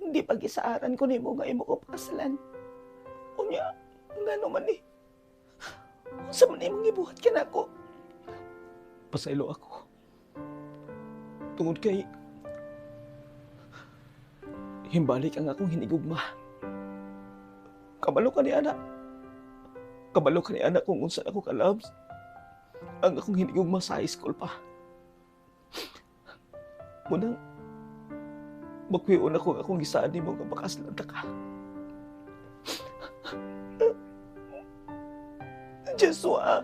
Hindi pag-isaaran ko nimo nga imo ko pakasalan. Unya, ngano man ni? Unsa man imong gibuhat kanako? Pasaylo ako. Tungod kay himbalik ang akong hinigugma. Kabalo ka ni ana. Kabalo ka ni ana kung unsa ako ka-loves. Ang akong hinigugma sa high school pa. Munang makwion ako ang akong gisaan nimo nga makaslan ta ka. Joshua,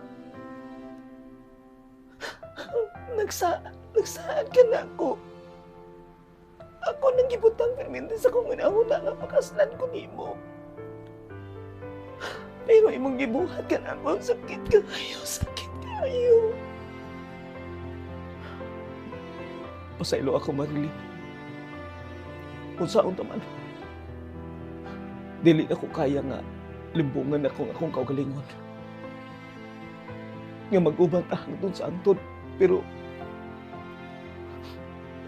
nagsaad ka na ako. Ako nang gibutang permente sa akong hunahuna nga pakaslan ko nimo. Pero imong gibuhat ka na ako, sakit kaayo, sakit kaayo. Pasaylo ako, Marilyn. Unsaon ta man, dili ako kaya nga limbungan ako ang akong kaugalingon. Nga mag-uban ta hangtod sa hangtod, pero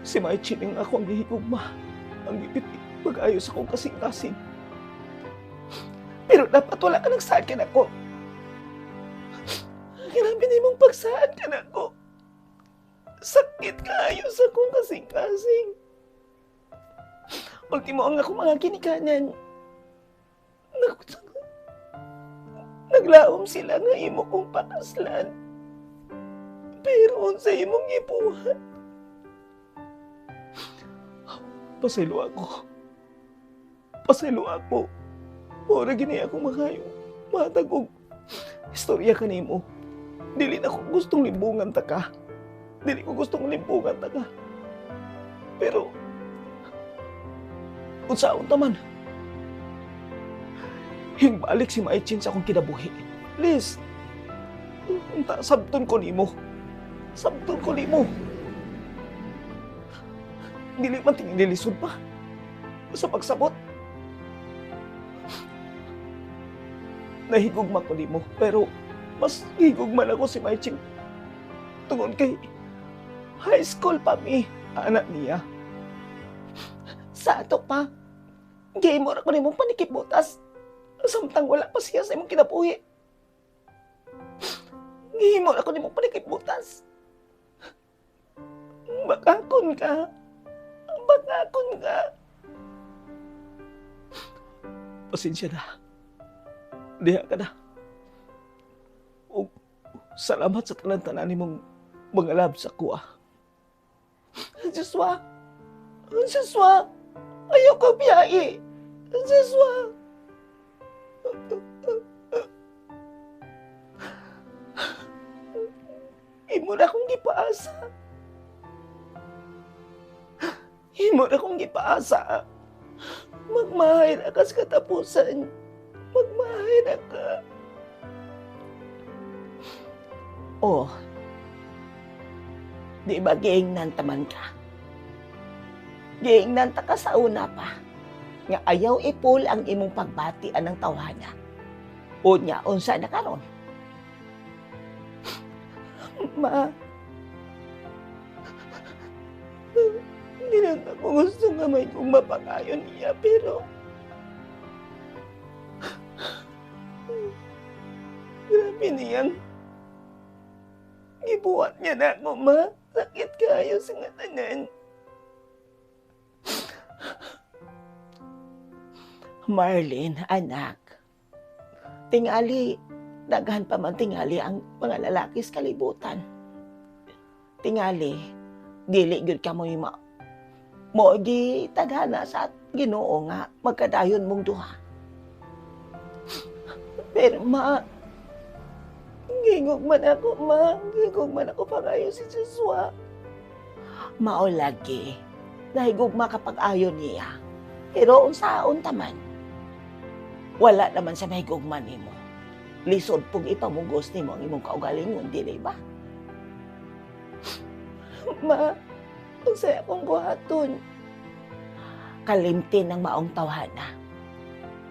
si Maichi ang ako ang gihigugma, ang gipit pag-ayo sa akong kasing-kasing. Pero dapat wala ka nagsaad ka nako. Grabe na imong pagsaad ka nako. Sakit kaayo sa akong kasing-kasing. Ultimo ang akong mga ginikanan. Naglaom sila nga imo kong pakaslan. Pero unsa imong gibuhat? Pasaylo ako. Pasaylo ako. Mura gini ako makayo. Matag og istorya kanimo. Dili na ko gustong limbungan ta ka. Dili ko gustong limbungan ta ka. Pero unsaon ta man? Hingbalik si Maichin sa akong kinabuhi. Please. Unta, sabton ko nimo. Sabton ko nimo. Dili man tingin nilisod pa sa pagsabot. Nahigugma ko nimo, pero mas higugma na ko si Maichin. Tungod kay high school pa mi, anak niya. Sa ato pa, gihimo ra ko nimong panikibutas. Samtang wala pa siya sa imong kinabuhi. Gihimo ra ko nimong panikibutas. Bakakon ka. Bakakon ka. Pasensya na. Diha ka na. O, salamat sa tanan-tanan nimong mga love sa kuha. Joshua! Joshua! Ayoko biyahe! Joshua! Imo na akong gipaasa. Imo na akong gipaasa. Magmahay na ka sa katapusan. Magmahay na ka. Oh, di ba giingnan taman ka? Giingnan ta ka sa una pa. Nga ayaw ipul ang imong pagbati anang tawhana. O nya, unsa na karon? Ma, hindi na ako gusto nga may kong mapakayon niya, pero grabe niyang gibuhat niya na ako, ma. Sakit kayo sa nga tanan. Marlene, anak, tingali, daghan pa man tingali ang mga lalaki sa kalibutan. Tingali, dili gyud ka mo'y mo gi tadhana sa Ginoo nga magkadayon mong duha. Pero ma, gingog man ako, ma. Gingog man ako pa kayo si Joshua. Mao lagi, nahigugma kapag ayon niya. Pero unsaon ta man, wala naman sa mahigugma nimo. Lisod pug ipamugos nimo ang imong kaugalingon, dili ba? Ma, unsay akong buhaton? Kalimtin ang maong tawhana.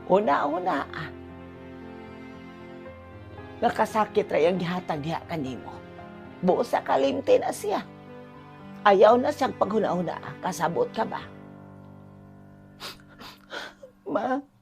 Una-una, ah. Nakasakit ra yang gihatag diha kanimo. Buo sa kalimtin na siya. Ayaw na siyang paghuna-huna, ah. Kasabot ka ba? Ma.